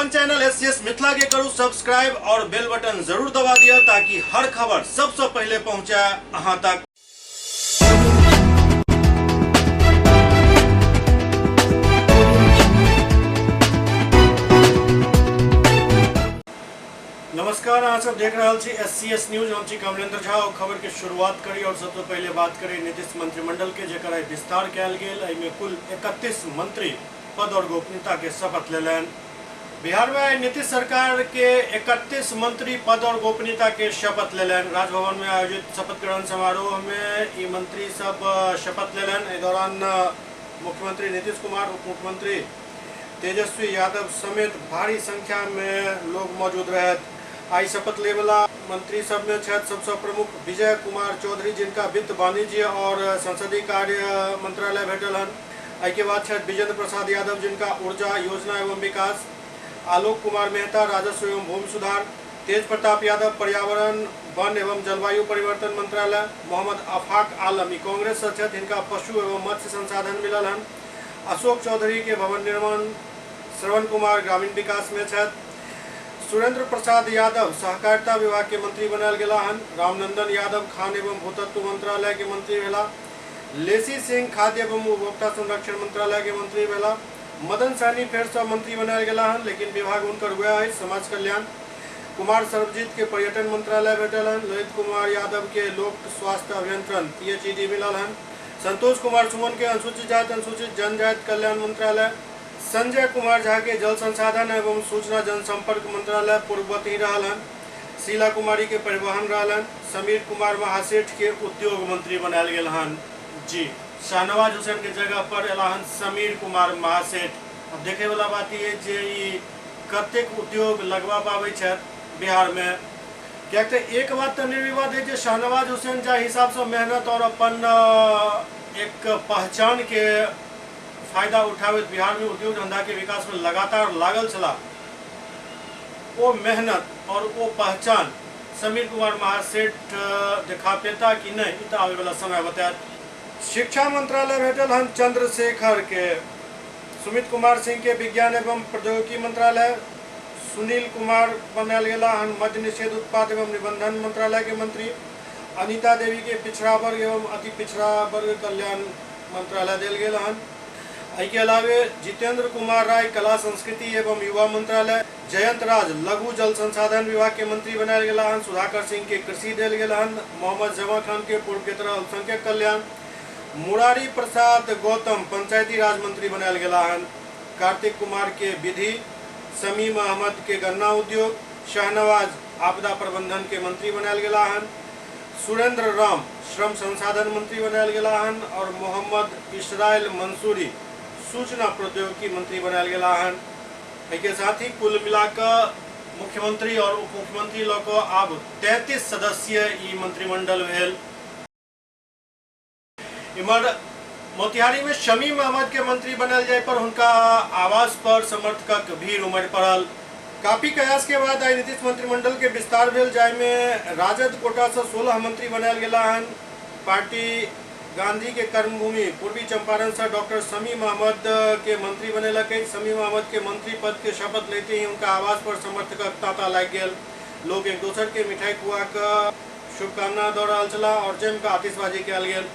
अपन channel SCS Mithila के करू सब्सक्राइब और बेल बटन जरूर दबा दिया ताकि हर खबर सबसे पहले पहुंचे अहां तक। नमस्कार, अहाँ सब देख रहल छी एस सी एस न्यूज। हम छी कमलेंद्र झा और खबर के शुरुआत करी और सबसे पहले बात करी नीतीश मंत्रिमंडल के, जेकर आइ विस्तार कयल गेल। एहिमे कुल 31 मंत्री पद और गोपनीयता के शपथ लेलनि। बिहार में आइ नीतीश सरकार के 31 मंत्री पद और गोपनीयता के शपथ लेलनि। राजभवन में आयोजित शपथ ग्रहण समारोह में ई मंत्री सब शपथ लेलनि। एहि दौरान मुख्यमंत्री नीतीश कुमार, उप मुख्यमंत्री तेजस्वी यादव समेत भारी संख्या में लोग मौजूद रहत। आइ शपथ लेवला मंत्री सब में छथि सबसे प्रमुख विजय कुमार चौधरी, जिनका वित्त, वाणिज्य और संसदीय कार्य मंत्रालय भेटल हन। एहिके बाद छथि विजेंद्र प्रसाद यादव, जिनका ऊर्जा योजना एवं विकास, आलोक कुमार मेहता राजस्व एवं भूमि सुधार, तेज प्रताप यादव पर्यावरण वन एवं जलवायु परिवर्तन मंत्रालय, मोहम्मद आफाक आलम ई कांग्रेस से छथि, हिनका पशु एवं मत्स्य संसाधन मिलल हन, अशोक चौधरी के भवन निर्माण, श्रवण कुमार ग्रामीण विकास में छथि, सुरेंद्र प्रसाद यादव सहकारिता विभाग के मंत्री बनायल गेला हन, रामनंदन यादव खान एवं भूतत्व मंत्रालय के मंत्री भेला, लेसी सिंह खाद्य एवं उपभोक्ता संरक्षण मंत्रालय के मंत्री भेला, मदन सहनी फेर से मंत्री बनायल गेला हन, लेकिन विभाग हुनकर वएह अछि समाज कल्याण, कुमार सर्वजीत के पर्यटन मंत्रालय भेटल हन, ललित कुमार यादव के लोक स्वास्थ्य अभियंत्रण PHED मिलल हन, संतोष कुमार सुमन के अनुसूचित जाति अनुसूचित जनजाति कल्याण मंत्रालय, संजय कुमार झा के जल संसाधन एवं सूचना जनसंपर्क मंत्रालय पूर्ववत ही रहल हन, शीला कुमारी के परिवहन रहल हन, समीर कुमार महासेठ के उद्योग मंत्री बनायल गेल हन। जी, शाहनवाज हुसैन के जगह पर एला हन समीर कुमार महासेठ। अब देखे वाला बात ई जे ई कतेक उद्योग लगवा पाबै छथि बिहार में, कियाक तऽ एक बात तऽ निर्विवाद है जे शाहनवाज हुसैन जाहि हिसाबसँ मेहनत और अपन एक पहचान के फायदा उठाबैत बिहार में उद्योग धंधा के विकास में लगातार लागल छलाह, ओ मेहनत और ओ पहचान समीर कुमार महासेठ देखा पेता कि नहि, ई तऽ आबैवला समय बतायत। शिक्षा मंत्रालय भेटल हन चंद्रशेखर के, सुमित कुमार सिंह के विज्ञान एवं प्रौद्योगिकी मंत्रालय, सुनील कुमार बनायल गेला हन मद्य निषेध उत्पाद एवं निबंधन मंत्रालय के मंत्री, अनीता देवी के पिछड़ा वर्ग एवं अति पिछड़ा वर्ग कल्याण मंत्रालय देल गेल हन। एहिके अलावे जितेंद्र कुमार राय कला संस्कृति एवं युवा मंत्रालय, जयंत राज लघु जल संसाधन विभाग के मंत्री बनायल गेला हन, सुधाकर सिंह के कृषि देल गेल हन, मोहम्मद जमा खान के पूर्व के तरह अल्पसंख्यक कल्याण, मुरारी प्रसाद गौतम पंचायती राज मंत्री बनायल गेला हन, कार्तिक कुमार के विधि, शमीम अहमद के गन्ना उद्योग, शाहनवाज आपदा प्रबंधन के मंत्री बनायल गेला हन, सुरेंद्र राम श्रम संसाधन मंत्री बनायल गेला हन और मोहम्मद इसराइल मंसूरी सूचना प्रौद्योगिकी मंत्री बनायल गेला हन। एहिके साथ ही कुल मिलाकऽ मुख्यमंत्री और उप मुख्यमंत्री लऽ कऽ आब 33 सदस्यीय ई मंत्रिमंडल भेल। इम्हर मोतिहारी में शमीम अहमद के मंत्री बनल जाय पर हुनका आवास पर समर्थकक भीड़ उमड़ पड़ल। काफी कयास के बाद आइ नीतीश मंत्रिमंडल के विस्तार भेल, जाहि में राजद कोटा से 16 मंत्री बनायल गेला हन। पार्टी गांधी के कर्मभूमि पूर्वी चंपारण से डॉक्टर शमीम अहमद के मंत्री बनेलक अछि। शमीम अहमद के मंत्री पद के शपथ लेते ही उनका आवास पर समर्थकक तांता लागि गेल। लोग एक दोसर के मिठाई खुआ कऽ शुभकामना दऽ रहल छलाह और जमि कऽ आतिशबाजी कयल गेल।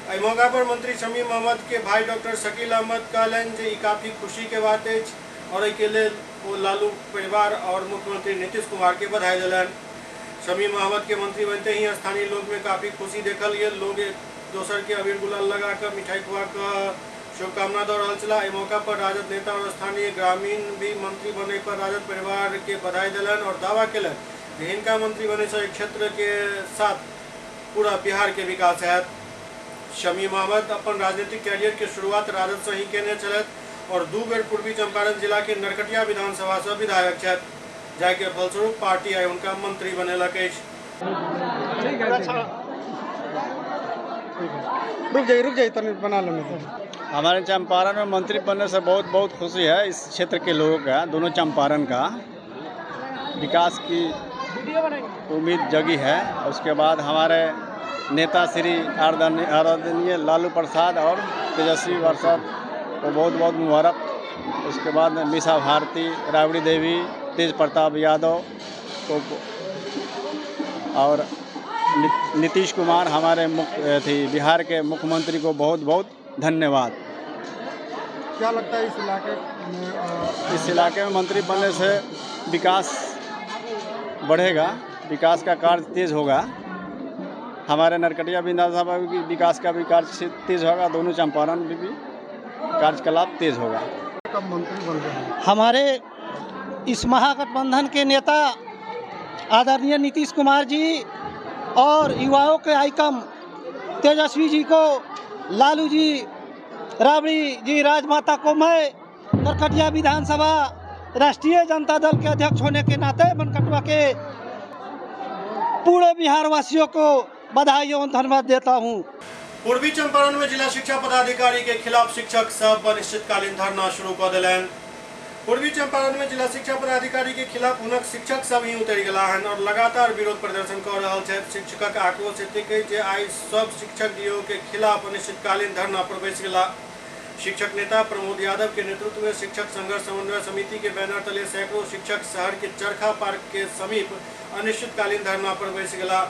एहि मौका पर मंत्री शमीम अहमद के भाई डॉक्टर शकील अहमद कहलनि जे ई काफी खुशी के बात अछि और एहि के लेल ओ लालू परिवार और मुख्यमंत्री नीतीश कुमार के बधाई देलनि। शमीम अहमद के मंत्री बनते ही स्थानीय लोग में काफी खुशी देखल गेल। लोग एक दोसर के अबीर गुलाल लगा कऽ मिठाई खुआ कऽ शुभकामना दऽ रहल छलाह। एहि मौका पर राजद नेता और स्थानीय ग्रामीण भी मंत्री बने पर राजद परिवार के बधाई देलनि और दावा केलनि जे हिनका मंत्री बने से क्षेत्र के साथ पूरा बिहार के विकास हैत। शमीम अहमद अपन राजनीतिक कैरियर के शुरुआत राजद से ही केने छलथि और 2 बेर पूर्वी चंपारण जिला के नरकटिया विधानसभा से विधायक छथि, जाहि के फलस्वरूप पार्टी आइ हुनका मंत्री बनेलक अछि। ठीक है, रुक जाइए, तनी बना लेने दो। हमारे चंपारण में मंत्री बनने से बहुत बहुत खुशी है इस क्षेत्र के लोगों का, दोनों चंपारण का विकास की उम्मीद जगी है। उसके बाद हमारे नेता श्री आदरणीय लालू प्रसाद और तेजस्वी प्रसाद को बहुत बहुत मुबारक। उसके बाद मीसा भारती, राबड़ी देवी, तेज प्रताप यादव को और नीतीश कुमार हमारे मुख्य बिहार के मुख्यमंत्री को बहुत बहुत धन्यवाद। क्या लगता है इस इलाके में? इस इलाके में मंत्री बनने से विकास बढ़ेगा, विकास का कार्य तेज होगा। हमारे नरकटिया विधानसभा की विकास का भी कार्य तेज होगा, दोनों चंपारण में भी कार्यकलाप तेज होगा। कब मंत्री बन रहे हैं? हमारे इस महागठबंधन के नेता आदरणीय नीतीश कुमार जी और युवाओं के आइकन तेजस्वी जी को, लालू जी, राबड़ी जी, राजमाता को मैं नरकटिया विधानसभा राष्ट्रीय जनता दल के अध्यक्ष होने के नाते बनकटवा के पूरे बिहार वासियों को बधाई एवं धन्यवाद देता हूँ। पूर्वी चंपारण में जिला शिक्षा पदाधिकारी के खिलाफ शिक्षक सब अनिश्चितकालीन धरना शुरू कर दिलन। पूर्वी चंपारण में जिला शिक्षा पदाधिकारी के खिलाफ हुनक शिक्षक सब ही उतरि गेला हन और लगातार विरोध प्रदर्शन कर रहल छथि। शिक्षकक आक्रोश एतेक अछि जे आइ सब शिक्षक do के खिलाफ अनिश्चितकालीन धरना पर बैस गेला। शिक्षक नेता प्रमोद यादव के नेतृत्व में शिक्षक संघर्ष समन्वय समिति के बैनर तले सैकड़ों शिक्षक शहर के चरखा पार्क के समीप अनिश्चितकालीन धरना पर बैस गेला।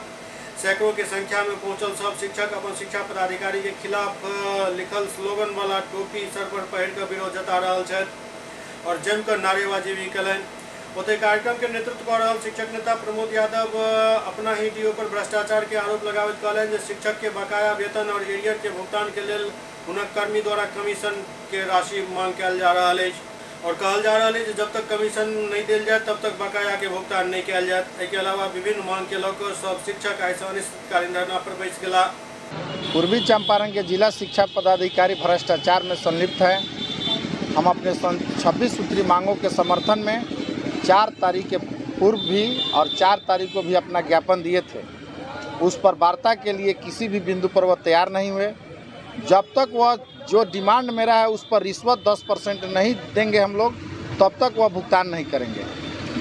सैकड़ों के संख्या में पहुंचल सब शिक्षक अपन शिक्षा पदाधिकारी के खिलाफ लिखल स्लोगन वाला टोपी सर पर पहिर कऽ विरोध जता रहल छथि और जमकर नारेबाजी भी कयलनि। ओतहि कार्यक्रम के नेतृत्व कऽ रहल शिक्षक नेता प्रमोद यादव अपना ही do पर भ्रष्टाचार के आरोप लगाबैत कहलनि जे शिक्षक के बकाया वेतन और एरियर के भुगतान के लेल हुनक कर्मी द्वारा कमीशन के राशि मांग कयल जा रहल अछि और कहल जा रहल अछि जे जब तक कमीशन नहीं देल जाए तब तक बकाया के भुगतान नहीं कयल जायत। एहिके अलावा विभिन्न मांग के लऽ कऽ सब शिक्षक आइ सँ अनिश्चितकालीन धरना पर बैस गेला। पूर्वी चंपारण के जिला शिक्षा पदाधिकारी भ्रष्टाचार में संलिप्त है। हम अपने 26 सूत्री मांगों के समर्थन में 4 तारीख के पूर्व भी और 4 तारीख को भी अपना ज्ञापन दिए थे। उस पर वार्ता के लिए किसी भी बिंदु पर वह तैयार नहीं हुए। जब तक वह जो डिमांड मेरा है उस पर रिश्वत 10% नहीं देंगे हम लोग, तब तक वह भुगतान नहीं करेंगे।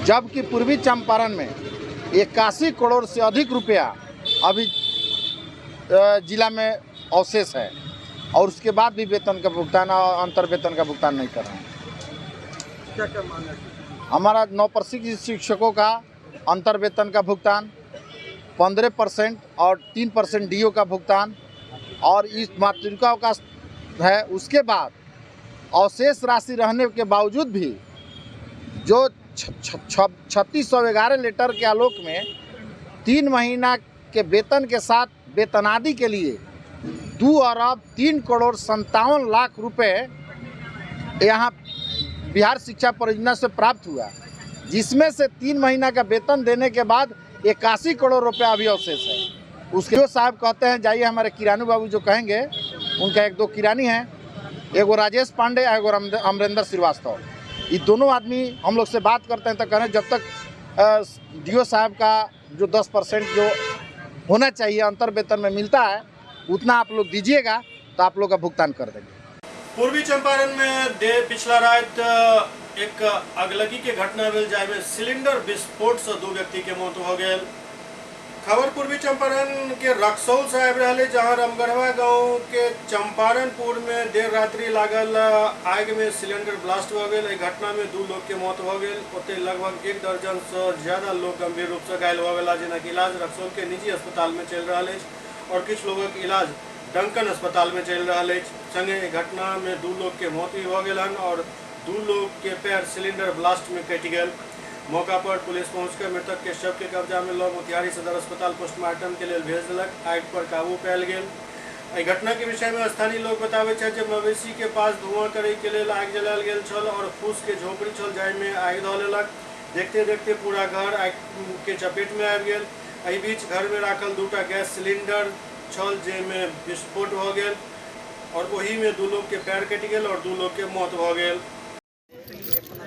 जबकि पूर्वी चंपारण में 81 करोड़ से अधिक रुपया अभी जिला में अवशेष है और उसके बाद भी वेतन का भुगतान और अंतर वेतन का भुगतान नहीं कर रहे हैं। क्या क्या मांग है? हमारा 9% शिक्षकों का अंतर वेतन का भुगतान, 15% और 3% do का भुगतान और इस मातृका का है। उसके बाद अवशेष राशि रहने के बावजूद भी जो 3611 लेटर के आलोक में 3 महीना के वेतन के साथ वेतनादि के लिए 2,03,57,00,000 रुपए यहाँ बिहार शिक्षा परियोजना से प्राप्त हुआ, जिसमें से 3 महीना का वेतन देने के बाद 81 करोड़ रुपया अभी अवशेष है। उसके जो साहब कहते हैं, जाइए हमारे किरानू बाबू जो कहेंगे, उनका 1-2 किरानी हैं, एगो राजेश पांडे एगो अमरिंदर श्रीवास्तव, ये दोनों आदमी हम लोग से बात करते हैं तो कह रहे हैं जब तक do साहब का जो 10% जो होना चाहिए अंतर वेतन में मिलता है उतना आप लोग दीजिएगा तो आप लोग का भुगतान कर देंगे। पूर्वी चंपारण में पिछला रात एक अगलगी के घटना भेल जाहिमे सिलेंडर विस्फोट से 2 व्यक्ति के मौत हो गेल। खबर पूर्वी चंपारण के रक्सौल से आबि रहल है, जहां रामगढ़वा गांव के चंपारणपुर में देर रात्रि लागल आग में सिलेंडर ब्लास्ट हो गेल। एहि घटना में 2 लोग के मौत हो गेल, ओतहि लगभग 1 दर्जन से ज्यादा लोग गंभीर रूप से घायल हो गेला, जेनाकि इलाज रक्सौल के निजी अस्पताल में चलि रहल अछि और किछु लोगक इलाज डंकन अस्पताल में चलि रहल अछि। संगे एहि घटना में 2 लोग के मौत भी हो गेल हन और 2 लोग के पैर सिलेंडर ब्लास्ट में कटि गेल। मौका पर पुलिस पहुंचकर मृतक के शव के कब्जा में लऽ मोतिहारी सदर अस्पताल पोस्टमार्टम के लेल भेज देलक। आगि पर काबू पायल गेल। एहि घटना के विषय में स्थानीय लोग बताबै छथि जे मवेशी के पास धुआं करे के लेल आगि जलायल गेल छल और फूस के झोपड़ी छल जाहिमे आगि धऽ लेलक। देखते देखते पूरा घर आगि के चपेट में आबि गेल। एहि बीच घर में राखल 2टा गैस सिलेंडर छल जाहिमे विस्फोट भऽ गेल और ओही में 2 लोग के पैर कटि गेल और 2 लोग के मौत भऽ गेल।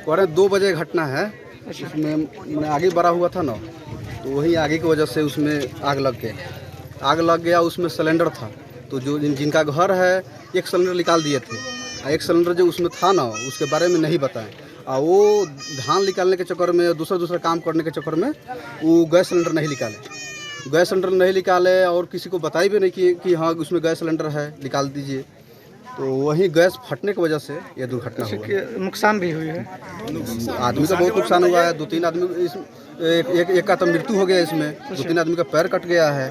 1:45 बजे घटना है, उसमें मैंने आगे बढ़ा हुआ था ना, तो वही आगे की वजह से उसमें आग लग गया। आग लग गया, उसमें सिलेंडर था, तो जो जिनका घर है एक सिलेंडर निकाल दिए थे, एक सिलेंडर जो उसमें था ना उसके बारे में नहीं बताएं, और वो धान निकालने के चक्कर में दूसरा दूसरा काम करने के चक्कर में वो गैस सिलेंडर नहीं निकाले, गैस सिलेंडर नहीं निकाले और किसी को बताई भी नहीं कि हाँ उसमें गैस सिलेंडर है निकाल दीजिए। तो वही गैस फटने की वजह से यह दुर्घटना हुआ। नुकसान भी हुई है? आदमी का बहुत नुकसान हुआ है। 2-3 आदमी इस एक एक का तो मृत्यु हो गया इसमें, 2-3 आदमी का पैर कट गया है,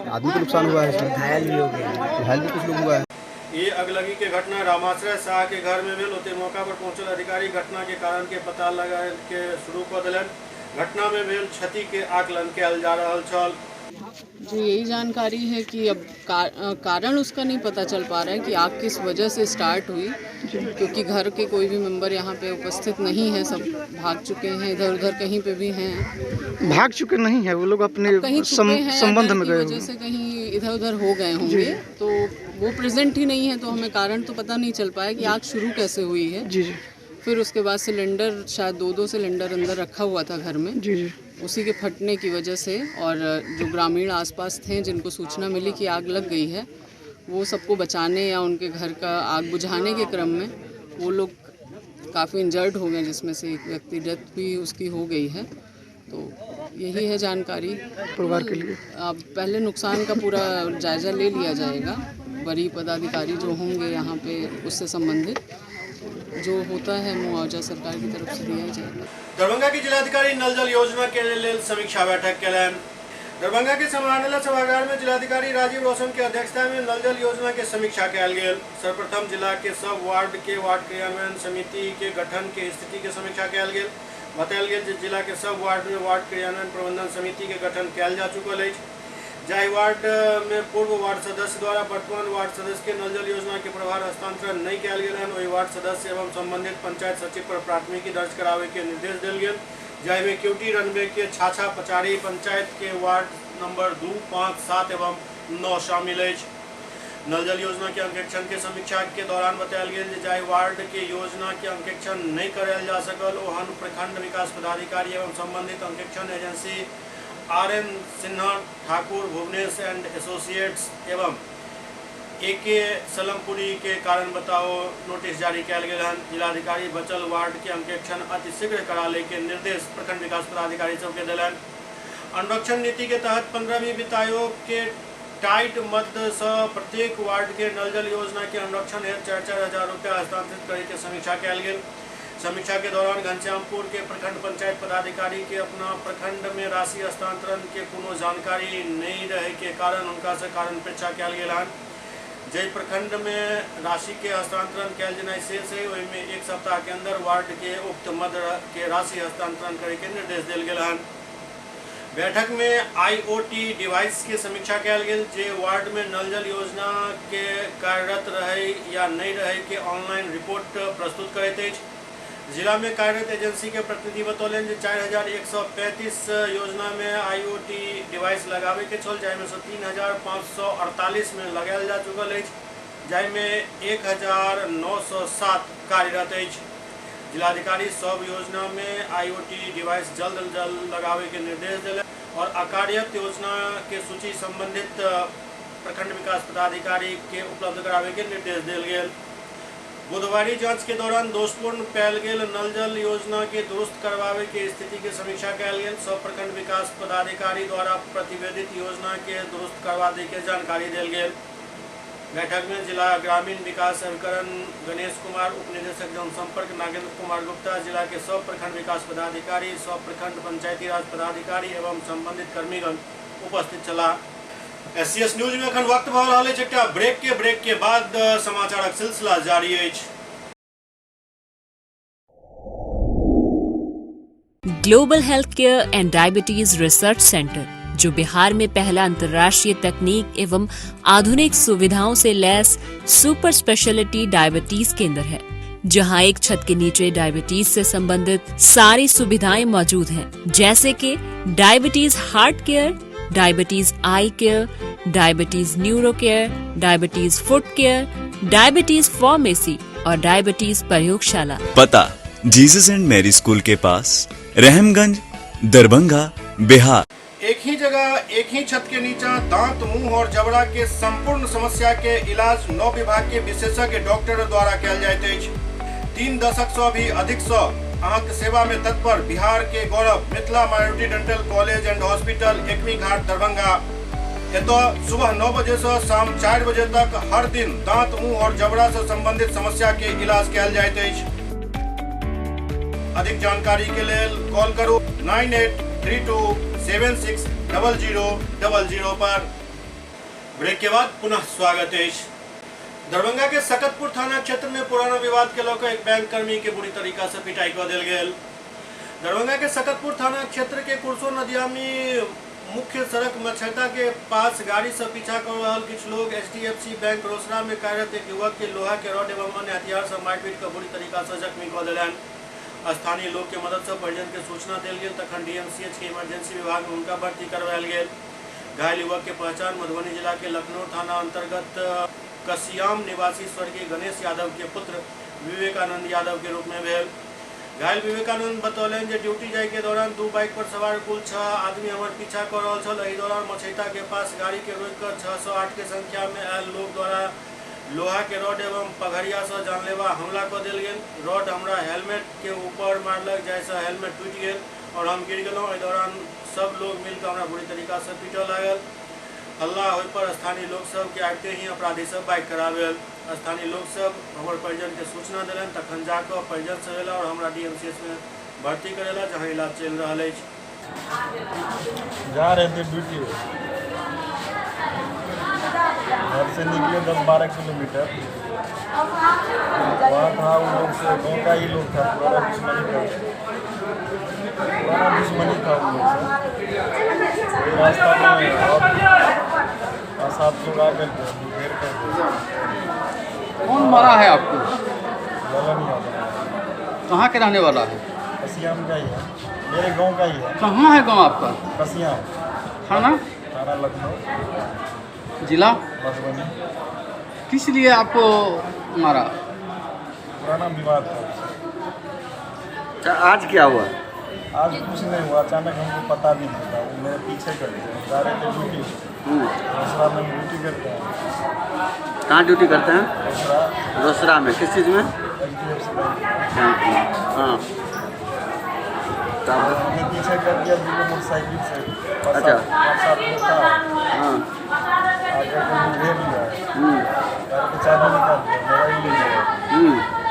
आदमी को नुकसान हुआ है इसमें, घायल भी हो गया, घायल भी कुछ लोग हुआ है। ये अगलगी के घटना रामाश्रय शाह के घर में भेल। ओते मौका पर पहुंचल अधिकारी घटना के कारण के पता लगा के शुरू कर देलनि। घटना में भेल क्षति के आकलन कयल जा रहल छल। जी यही जानकारी है कि अब कारण उसका नहीं पता चल पा रहा है कि आग किस वजह से स्टार्ट हुई, क्योंकि घर के कोई भी मेंबर यहाँ पे उपस्थित नहीं है, सब भाग चुके हैं, इधर उधर कहीं पे भी हैं, भाग चुके नहीं है वो लोग, अपने कहीं संबंध में गए वजह से कहीं इधर उधर हो गए होंगे, तो वो प्रेजेंट ही नहीं है, तो हमें कारण तो पता नहीं चल पाया कि आग शुरू कैसे हुई है। जी जी। फिर उसके बाद सिलेंडर, शायद 2-2 सिलेंडर अंदर रखा हुआ था घर में, जी जी, उसी के फटने की वजह से, और जो ग्रामीण आसपास थे जिनको सूचना मिली कि आग लग गई है, वो सबको बचाने या उनके घर का आग बुझाने के क्रम में वो लोग काफ़ी इंजर्ड हो गए, जिसमें से एक व्यक्ति डेथ भी उसकी हो गई है। तो यही है जानकारी परिवार के लिए। अब पहले नुकसान का पूरा जायज़ा ले लिया जाएगा, बड़ी पदाधिकारी जो होंगे यहाँ पे उससे संबंधित जो होता है मुआवजा सरकार की तरफ से दिया जाएगा। दरभंगा के जिलाधिकारी नल जल योजना के लेल समीक्षा बैठक कयलनि। दरभंगा के समाहरणालय सभागार में जिलाधिकारी राजीव रोशन के अध्यक्षता में नल जल योजना के समीक्षा कयल गेल। सर्वप्रथम जिला के सब वार्ड के वार्ड क्रियान्वयन समिति के गठन के स्थिति के समीक्षा कयल गेल। बतायल गेल जे जिला के सब वार्ड में वार्ड क्रियान्वयन प्रबंधन समिति के गठन कयल जा चुकल अछि। जाहि वार्ड में पूर्व वार्ड सदस्य द्वारा वर्तमान वार्ड सदस्य के नल जल योजना के प्रभार हस्तांतरण नहीं कयल गेल हन, ओहि वार्ड सदस्य एवं संबंधित पंचायत सचिव पर प्राथमिकी दर्ज करावे के निर्देश देल गेल। जाहिमे क्यूटी रनवे के छाछा पचारी पंचायत के वार्ड नंबर 2, 5, 7 एवं 9 शामिल अछि। नल जल योजना के अंकेक्षण के समीक्षा के दौरान बतायल गेल जे जाहि वार्ड के योजना के अंकेक्षण नहीं करायल जा सकल ओहन प्रखंड विकास पदाधिकारी एवं संबंधित अंकेक्षण agency R N Sinha Thakur Bhuvanesh and associates एवं ए.के. सलमपुरी के कारण बताओ नोटिस जारी कयल गेल हन। जिलाधिकारी बचल वार्ड के अंकेक्षण अतिशीघ्र कराले के निर्देश प्रखंड विकास पदाधिकारी सबके देलनि। अनुरक्षण नीति के तहत 15वीं वित्त आयोग के टाइट मद से प्रत्येक वार्ड के नल जल योजना के अनुरक्षण हेतु 4-4 हजार रुपया हस्तांतरित करे के समीक्षा कयल गेल। समीक्षा के दौरान घनश्यामपुर के प्रखंड पंचायत पदाधिकारी के अपना प्रखंड में राशि हस्तांतरण के कोनो जानकारी नहीं रहे के कारण उनका से कारण पृच्छा कयल गेल हन। जाहि प्रखंड में राशि के हस्तांतरण कयल जेनाइ शेष है ओहिमे 1 सप्ताह के अंदर वार्ड के उक्त मद के राशि हस्तांतरण करे के निर्देश देल गेल हन। बैठक में आईओटी डिवाइस के समीक्षा कयल गेल जे वार्ड में नल जल योजना के कार्यरत रहे या नहीं रहे के ऑनलाइन रिपोर्ट प्रस्तुत करैत अछि। जिला में कार्यरत एजेंसी के प्रतिनिधि बतौलनि जे 4135 योजना में आईओटी डिवाइस लगावे के छल, जाहिमे से 3548 में लगायल जा चुकल अछि, जाहिमे 1907 कार्यरत अछि। जिलाधिकारी सब योजना में आईओटी डिवाइस जल्द जल्द लगावे के निर्देश देलनि और अकार्यरत योजना के सूची संबंधित प्रखंड विकास पदाधिकारी के उपलब्ध करावे के निर्देश देल गेल। बुधवारी जांच के दौरान दोषपूर्ण पायल गेल नल जल योजना के दुरुस्त करवावे के स्थिति के समीक्षा कयल गेल। सब प्रखंड विकास पदाधिकारी द्वारा प्रतिवेदित योजना के दुरुस्त करवा दे के जानकारी देल गेल। बैठक में जिला ग्रामीण विकास अभिकरण गणेश कुमार, उप निदेशक जनसंपर्क नागेंद्र कुमार गुप्ता, जिला के सब प्रखंड विकास पदाधिकारी, सब प्रखंड पंचायती राज पदाधिकारी एवं संबंधित कर्मीगण उपस्थित छलाह। एससीएस न्यूज में अखन वक्त भऽ रहल अछि एकटा ब्रेक के बाद समाचारक सिलसिला जारी अछि। Global health care and diabetes research centre, जो बिहार में पहला अंतर्राष्ट्रीय तकनीक एवं आधुनिक सुविधाओं से लैस सुपर स्पेशलिटी डायबिटीज केंद्र है, जहां एक छत के नीचे डायबिटीज से संबंधित सारी सुविधाएं मौजूद हैं, जैसे कि diabetes heart care, diabetes eye care, diabetes neuro care, diabetes foot care, diabetes pharmacy और डायबिटीज प्रयोगशाला। पता जीसस एंड मैरी स्कूल के पास, रहमगंज, दरभंगा, बिहार। एक ही जगह एक ही छत के नीचा दांत, मुंह और जबड़ा के संपूर्ण समस्या के इलाज 9 विभाग के विशेषज्ञ डॉक्टर द्वारा कयल जाइत अछि। 3 दशक से भी अधिक से अहाँके सेवा में तत्पर बिहार के गौरव Mithila minority dental college and hospital, Ekmi Ghat, Darbhanga. एतय सुबह 9 बजे से शाम 4 बजे तक हर दिन दांत, मुंह और जबड़ा से संबंधित समस्या के इलाज कयल जाइत अछि। अधिक जानकारी के लेल कॉल करू 9832760000 पर। ब्रेक के बाद पुनः स्वागत अछि। दरभंगा के सकतपुर थाना क्षेत्र में पुराना विवाद के लऽ कऽ एक बैंक कर्मी के बुरी तरीका से पिटाई कऽ देल गेल। दरभंगा के सकतपुर थाना क्षेत्र के कुरसो नदियामी मुख्य सड़क मछैता के पास गाड़ी से पीछा कर रहल किछु लोग एचडीएफसी बैंक रोसड़ा में कार्यरत एक युवक के लोहा के रॉड एवं अन्य हथियार से मारिपीट कऽ बुरी तरीका से जख्मी कऽ देलनि। स्थानीय लोग के मदद से परिजन के सूचना देल गेल, तखन डीएमसीएच के इमरजेंसी विभाग में हुनका भर्ती करवायल गेल। घायल युवक के पहचान मधुबनी जिला के लखनऊ थाना अंतर्गत कसियाम निवासी स्वर्गीय गणेश यादव के पुत्र विवेकानंद यादव के रूप में भेल। घायल विवेकानंद बतौलनि जे ड्यूटी जाय के दौरान 2 बाइक पर सवार कुल 6 आदमी हमर पीछा कऽ रहल छल। एहि दौरान मछैता के पास गाड़ी के रोकि कऽ 608 के संख्या में आयल लोग द्वारा लोहा के रॉड एवं पघरिया से जानलेवा हमला कऽ देल गेल। रॉड हमरा हेलमेट के ऊपर मारलक, जाहिसँ हेलमेट टूटि गेल और हम गिर गेलहुँ। एहि दौरान सब लोग मिलकर हमरा बुरी तरीका से पीटऽ लागल। हल्ला होय पर स्थानीय लोग सब के आबिते ही अपराधी सब बाइक करावेल। स्थानीय लोग सब हमर परिजन के सूचना देलनि, तखन जाकऽ परिजन सब अयला और हमरा डीएमसीएच में भर्ती करेला, जहाँ इलाज चलि रहल अछि। जा रहे थे ड्यूटी, घर से निकले 10-12 किलोमीटर, वहाँ था उन लोग से, गाँव का ही लोग था, पुराना दुश्मनी था, पुराना दुश्मनी था उन लोग से। वही रास्ता में और 5-7 लोग आ गए थे, घेर कर दिए। कौन मारा है आपको? ललन यादव। कहाँ के रहने वाला है? कसियाम का ही है, मेरे गांव का ही है। कहाँ है गांव आपका? कसियाम। थाना? थाना लखनऊ, जिला मधुबनी। किस लिए आपको मारा? पुराना विवाद था। आज क्या हुआ? आज कुछ नहीं हुआ, अचानक हमको पता भी नहीं था। वो मेरे पीछे कर दिए, हम जा रहे थे ड्यूटी, रोसड़ा में ड्यूटी करते हैं। कहाँ ड्यूटी करते हैं? रोसड़ा। रोसड़ा में किस चीज़ में? HDFC bank. हाँ, हमने पीछे कर दिया दो मोटरसाइकिल से। अच्छा। 5-7 लोग था। हाँ। आकर के घेर लिया, गाड़ी के चाबी निकाल दिया, मोबाइल ले लिया।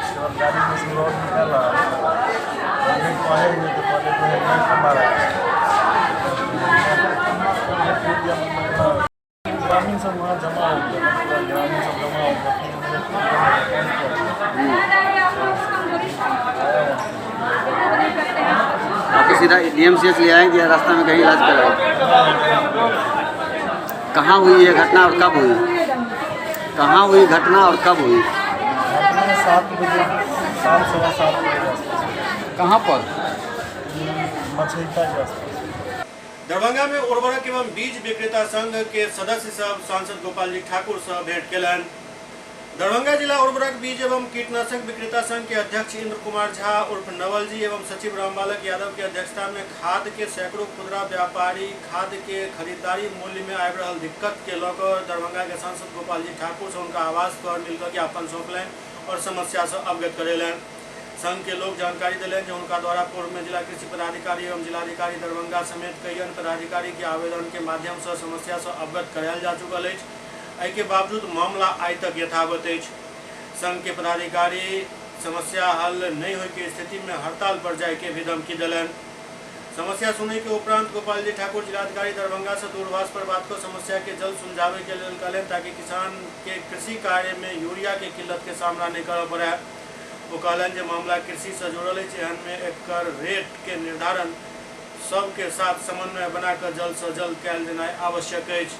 उसके बाद गाड़ी में से रॉड निकाला, हेलमेट पहने हुए थे, पहले तो हेलमेट पर मारा, फूट गया। मतलब ग्रामीण सब वहाँ जमा हो गया, पूरा ग्रामीण सब जमा हो गया। फिर उन्होंने फोन किया, आया वहाँ। आपको सीधा डीएमसीएच ले आएंगे या रास्ता में कहीं इलाज कराए? कहाँ हुई ये घटना और कब हुई? कहाँ हुई घटना और कब हुई? घटना 7 बजे, 7-7:15 बजे के आसपास। कहाँ पर? मछैता के आसपास। दरभंगा में उर्वरक एवं बीज विक्रेता संघ के सदस्य सब सांसद गोपाल जी ठाकुर से भेंट केलनि। दरभंगा जिला उर्वरक बीज एवं कीटनाशक विक्रेता संघ के अध्यक्ष इंद्र कुमार झा उर्फ नवल जी एवं सचिव रामबालक यादव के अध्यक्षता में खाद के सैकड़ों खुदरा व्यापारी खाद के खरीदारी मूल्य में आबि रहल दिक्कत के लऽ कऽ दरभंगा के सांसद गोपाल जी ठाकुर से उनका आवास पर मिलकर ज्ञापन सौंपलनि और समस्या से अवगत करेलनि। संघ के लोग जानकारी दिलनि जे हुनका द्वारा पूर्व में जिला कृषि पदाधिकारी एवं जिलाधिकारी दरभंगा समेत कई अन्य पदाधिकारी के आवेदन के माध्यम से समस्या से अवगत करायल जा चुकल अछि। एहि के बावजूद मामला आइ तक यथावत अछि। संघ के पदाधिकारी समस्या हल नहीं होय के स्थिति में हड़ताल पर जाय के भी धमकी दिलनि। समस्या सुनय के उपरांत गोपाल जी ठाकुर जिलाधिकारी दरभंगा से दूरभाष पर बात कऽ समस्या के जल्द सुलझावे के लेल कहलनि, ताकि किसान के कृषि कार्य में यूरिया के किल्लत के सामना नहीं करय पड़े। ओ कहलनि जे मामला कृषि से जुड़ल अछि, एहन में एकर रेट के निर्धारण सबके साथ समन्वय बनाकर जल्द से जल्द कयल जेनाइ आवश्यक अछि।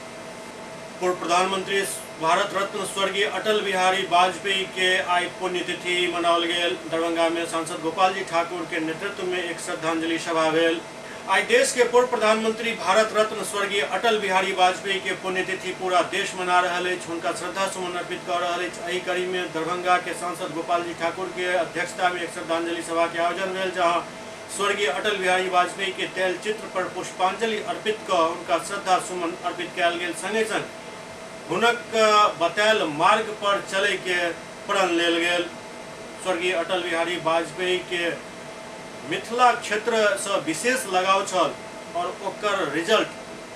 पूर्व प्रधानमंत्री भारत रत्न स्वर्गीय अटल बिहारी वाजपेयी के आइ पुण्यतिथि मनाओल गेल। दरभंगा में सांसद गोपाल जी ठाकुर के नेतृत्व में एक श्रद्धांजलि सभा भेल। आइ देश के पूर्व प्रधानमंत्री भारत रत्न स्वर्गीय अटल बिहारी वाजपेयी के पुण्यतिथि पूरा देश मना रहल अछि, हुनका श्रद्धा सुमन अर्पित कऽ रहल अछि। एहि कड़ी में दरभंगा के सांसद गोपाल जी ठाकुर के अध्यक्षता में एक श्रद्धांजलि सभा के आयोजन भेल, जहां स्वर्गीय अटल बिहारी वाजपेयी के तैल चित्र पर पुष्पांजलि अर्पित कऽ हुनका श्रद्धा सुमन अर्पित कयल गेल। संगे संग हुनक बतायल मार्ग पर चलय के प्रण लेल गेल। स्वर्गीय अटल बिहारी वाजपेयी के मिथिला क्षेत्र से विशेष लगाव छल और ओकर रिजल्ट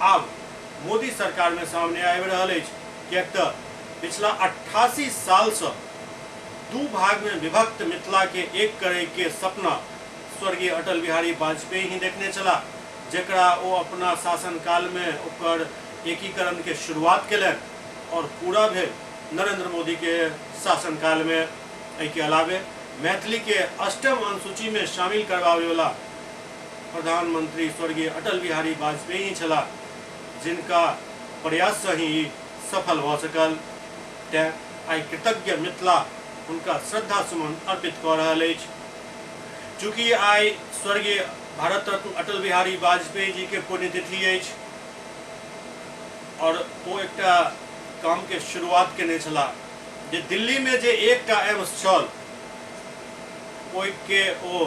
आब मोदी सरकार में सामने आबि रहल अछि, किएक तऽ पिछला 88 साल से दू भाग में विभक्त मिथिला के एक करे के सपना स्वर्गीय अटल बिहारी वाजपेयी ही देखने छला, जकरा ओ अपना शासनकाल में ओकर एकीकरण के शुरुआत केलनि और पूरा भेल नरेंद्र मोदी के शासनकाल में। एहिके अलावे मैथिली के अष्टम अनुसूची में शामिल करवावे वाला प्रधानमंत्री स्वर्गीय अटल बिहारी वाजपेयी ही छला, जिनका प्रयास से ही सफल भऽ सकल। तें आइ कृतज्ञ मिथिला हुनका श्रद्धा सुमन अर्पित कऽ रहल अछि। चूँकि आइ स्वर्गीय भारत रत्न अटल बिहारी वाजपेयी जी के पुण्यतिथि अछि और ओ एकटा काम के शुरुआत केने छलाह जे दिल्ली में जे एकटा एम्स छल ओहिके ओ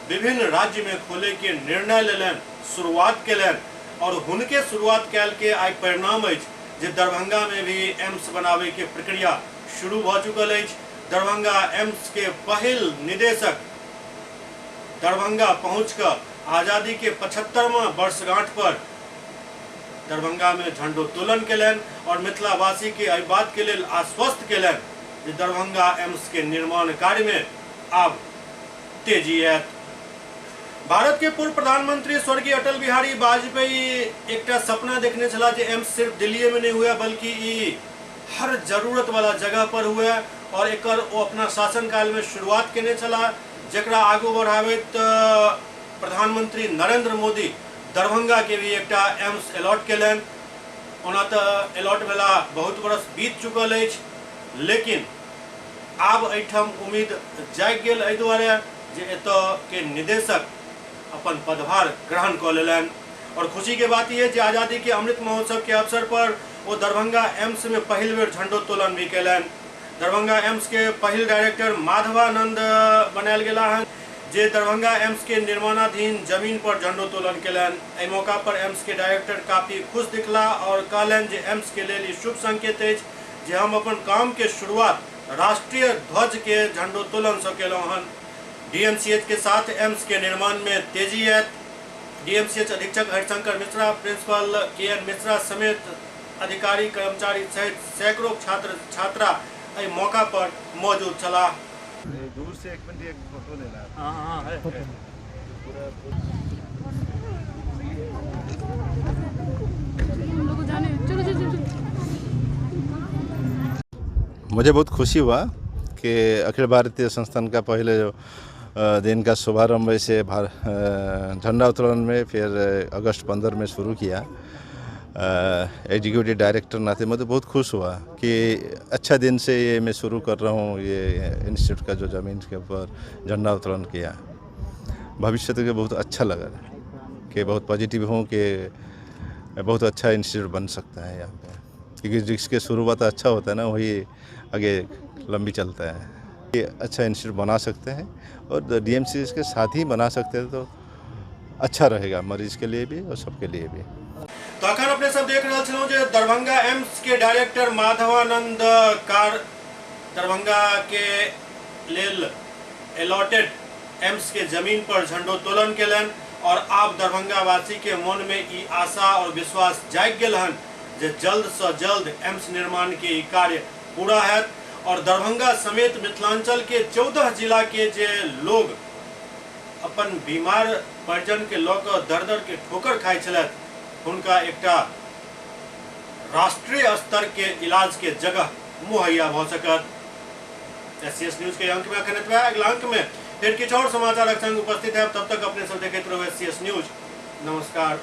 विभिन्न राज्य में खोले के निर्णय लेलनि, शुरुआत केलनि और हुनके शुरुआत कयल के आइ परिणाम अछि जे दरभंगा में भी एम्स बनावे के प्रक्रिया शुरू भऽ चुकल अछि। दरभंगा एम्स के पहिल निदेशक दरभंगा पहुँच कऽ आज़ादी के 75वां वर्षगांठ पर दरभंगा में झंडोत्तोलन केलनि और मिथिलावासी के एहि बात के लेल आश्वस्त केलनि जे दरभंगा एम्स के निर्माण कार्य में आब तेजी आयत। भारत के पूर्व प्रधानमंत्री स्वर्गीय अटल बिहारी वाजपेयी एकटा सपना देखने छलाह जे एम्स सिर्फ दिल्ली में नहीं हुए बल्कि ई हर जरूरत वाला जगह पर हुए और एकर ओ अपना शासनकाल में शुरुआत केने छलाह, जकरा आगू बढ़ाबैत प्रधानमंत्री नरेंद्र मोदी दरभंगा के भी एकटा एम्स अलॉट केलनि। ओना तऽ अलॉट भेला बहुत बरस बीत चुकल अछि, लेकिन आब एहिठाम उम्मीद जागि गेल एहि दुआरे जे एतऽ के निदेशक अपन पदभार ग्रहण कऽ लेलनि। और खुशी के बात यह जे आज़ादी के अमृत महोत्सव के अवसर पर वो दरभंगा एम्स में पहिल बेर झंडोत्तोलन भी केलनि। दरभंगा एम्स के पहिल डायरेक्टर माधवानंद बनायल गेला हन, जे दरभंगा एम्स के निर्माणाधीन जमीन पर झंडोत्तोलन केलनि। एहि मौका पर एम्स के डायरेक्टर काफी खुश दिखला और कहलनि जे एम्स के लेल ई शुभ संकेत अछि जे हम अपन काम के शुरुआत राष्ट्रीय ध्वज के झंडोत्तोलन से केलहुँ हन। डीएमसीएच के साथ एम्स के निर्माण में तेजी आयत। डीएमसीएच अधीक्षक हरिशंकर मिश्रा, प्रिंसिपल के.एन. मिश्रा समेत अधिकारी कर्मचारी सहित सैकड़ों छात्र छात्रा एहि मौका पर मौजूद छलाह। दूर से एक मिनट एक फोटो लेना। हाँ हाँ है। मुझे बहुत खुशी हुआ कि अखिल भारतीय संस्थान का पहले जो दिन का शुभारंभ ऐसे झंडा उत्तोलन में फिर अगस्त 15 में शुरू किया। एग्जीक्यूटिव डायरेक्टर नाते मैं तो बहुत खुश हुआ कि अच्छा दिन से ये मैं शुरू कर रहा हूँ, ये इंस्टीट्यूट का जो ज़मीन के ऊपर झंडा उत्तोलन किया। भविष्य के बहुत अच्छा लगा कि बहुत पॉजिटिव हूँ कि बहुत अच्छा इंस्टीट्यूट बन सकता है यहाँ पे, क्योंकि जिसके शुरुआत अच्छा होता है ना वही आगे लंबी चलता है। ये अच्छा इंस्टीट्यूट बना सकते हैं और डीएमसी के साथ ही बना सकते हैं तो अच्छा रहेगा मरीज के लिए भी और सबके लिए भी। तो अखन अपने सब देख रहल छलहुँ जे दरभंगा एम्स के डायरेक्टर माधवानंद कार दरभंगा के लेल अलॉटेड एम्स के जमीन पर झंडोत्तोलन केलनि और आब दरभंगा वासी के मन में ई आशा और विश्वास जागि गेल हन जे जल्द से जल्द एम्स निर्माण के ई कार्य पूरा हैत और दरभंगा समेत मिथिलांचल के 14 जिला के जे लोग अपन बीमार परिजन के लऽ कऽ दर दर के ठोकर खाइ छलथि हुनका एकटा राष्ट्रीय स्तर के इलाज के जगह मुहैया भऽ सकत। एससीएस न्यूज के अंक में अखन एतबे। अगला अंक में फिर किछु और समाचारक संग उपस्थित है। तब तक अपने सब देखैत रहू एससीएस न्यूज। नमस्कार।